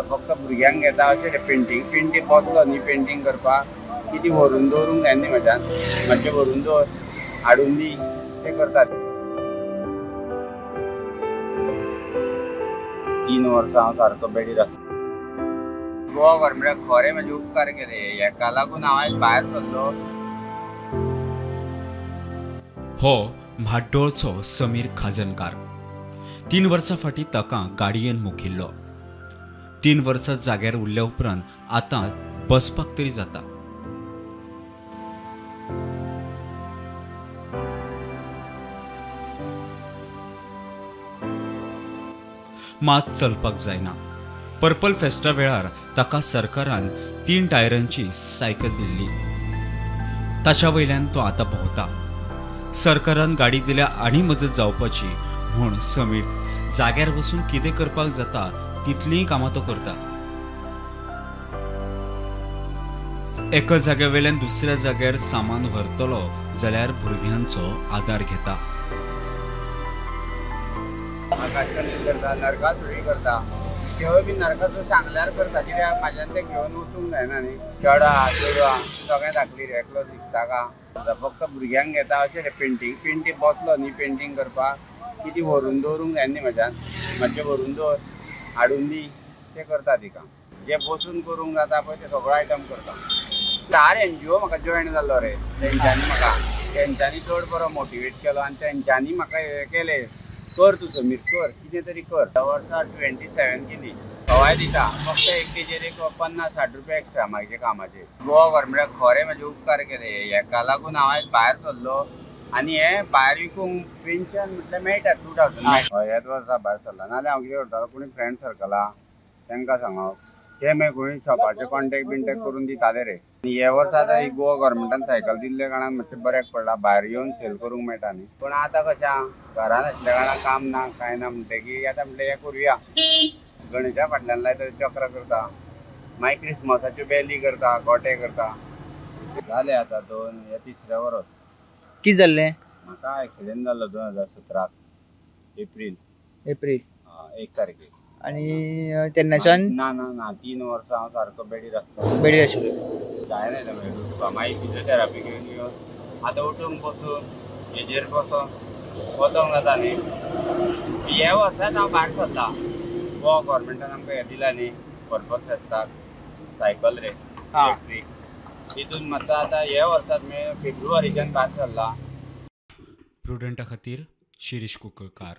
फक्त भुरग्यांक घेता अशें पेंटींग पेंटींग बसलो न्ही पेंटींग करपाक की ती व्हरून दवरूंक जाय न्ही म्हज्यान, मातशें व्हरून दवर हाडून दी ते करतात. 3 वर्सां हांव सारको बेडीर आसा. गोवा गव्हर्मेंटाक खरें म्हजे उपकार केले, हेका लागून हांव आयज भायर सरलो. हो म्हाड्डोळचो समीर खाजनकार 3 वर्सां फाटीं ताका गाडयेन मुखिल्लो. 3 वर्सां जाग्यार उरल्या उपरांत आतां बसपाक तरी जाता. मात चलपाक जायना. पर्पल फेस्टा वेळार ताका सरकारान 3 टायरांची सायकल दिल्ली. ताच्या वयल्यान तो आतां भोंवता. सरकारान गाडी दिल्या आनी मजत जावपाची म्हूण समीर जाग्यार बसून कितें करपाक जाता तितलींय कामां तो करता. एका जाग्या वयल्यान दुसऱ्या जाग्यार सामान व्हरतलो जाल्यार भुरग्यांचो आदार घेता. करता नरकासुरी करता, तेवूय बी नरकासूर सांगल्यार करता, कित्याक म्हाज्यान तें घेवन वचूंक जायना न्ही. चेडा चेडवां सगळें धाकली रे, एकलो दिसता का फक्त भुरग्यांक घेता अशें पेंटींग पेंटींग बसलो न्ही पेंटींग करपाक की ती व्हरून दवरूंक जाय न्ही म्हज्यान, मातशें व्हरून दवर हाडून दी ते करता. तिका जे बसून करूंक जाता पळय ते सगळो आयटम करता. 4 NGO म्हाका जॉयन जाल्लो रे, तेंच्यांनी म्हाका तेंच्यांनी चड बरो मोटिवेट केलो आनी तेंच्यांनी म्हाका हें केलें, कर तूं समीर कर कितें तरी कर. वर्सां 27 केली, सवाय दिता फक्त एक तेजेर एक 50-60 रुपया एक्स्ट्रा म्हाजे कामाचेर. गोवा गव्हर्मेंटाक खरें म्हजे उपकार केले, हेका लागून हांव आयज भायर सरलो. आनी हें भायर विकूंक पेन्शन म्हटल्यार मेळटा 2000. हय, ह्याच वर्सा भायर सरला. नाजाल्यार हांव कितें करतालो, कोणी फ्रेंड सर्कला तांकां सांगप, ते मागीर कोणी शॉपाचे कॉन्टेक्ट बिंटेक्ट करून दिताले रे. आनी हे वर्सा आतां एक गोवा गव्हर्मेंटान सायकल दिल्ल्या कारणान मातशें बऱ्याक पडला, भायर येवन सेल करूंक मेळटा न्ही. पूण आतां कशें घरान आसल्या कारणान काम ना कांय ना म्हणटकीर आतां म्हणलें हें करुया. गणेशा फाटल्यान लायता चक्र करता, मागीर क्रिसमसाच्यो बेली करता, गोटे करता. जालें आतां 2 हे तिसरें वर्स. कितें जाल्लें? म्हाका एक्सिडेंट जाल्लो 2017 एप्रील 1 तारखेक. आनी तेन्नाच्यान ना ना ना 3 वर्सां हांव सारको बेडीर आसता. बेडीर आशिल्लो जायना मागीर मागीर फिजियोथेरपी घेवन येवन आतां उठूंक बसून हेजेर बसून वचोंक जाता न्ही. हे वर्साच हांव भायर सरला. गोवा गव्हर्मेंटान आमकां हें दिला न्ही पर्पल फेस्ताक सायकल रे इलेक्ट्रीक, तितून मातसो आतां हे वर्साच फेब्रुवारीच्यान भायर सरला. प्रुडंटा खातीर शिरीष कुंकळकार.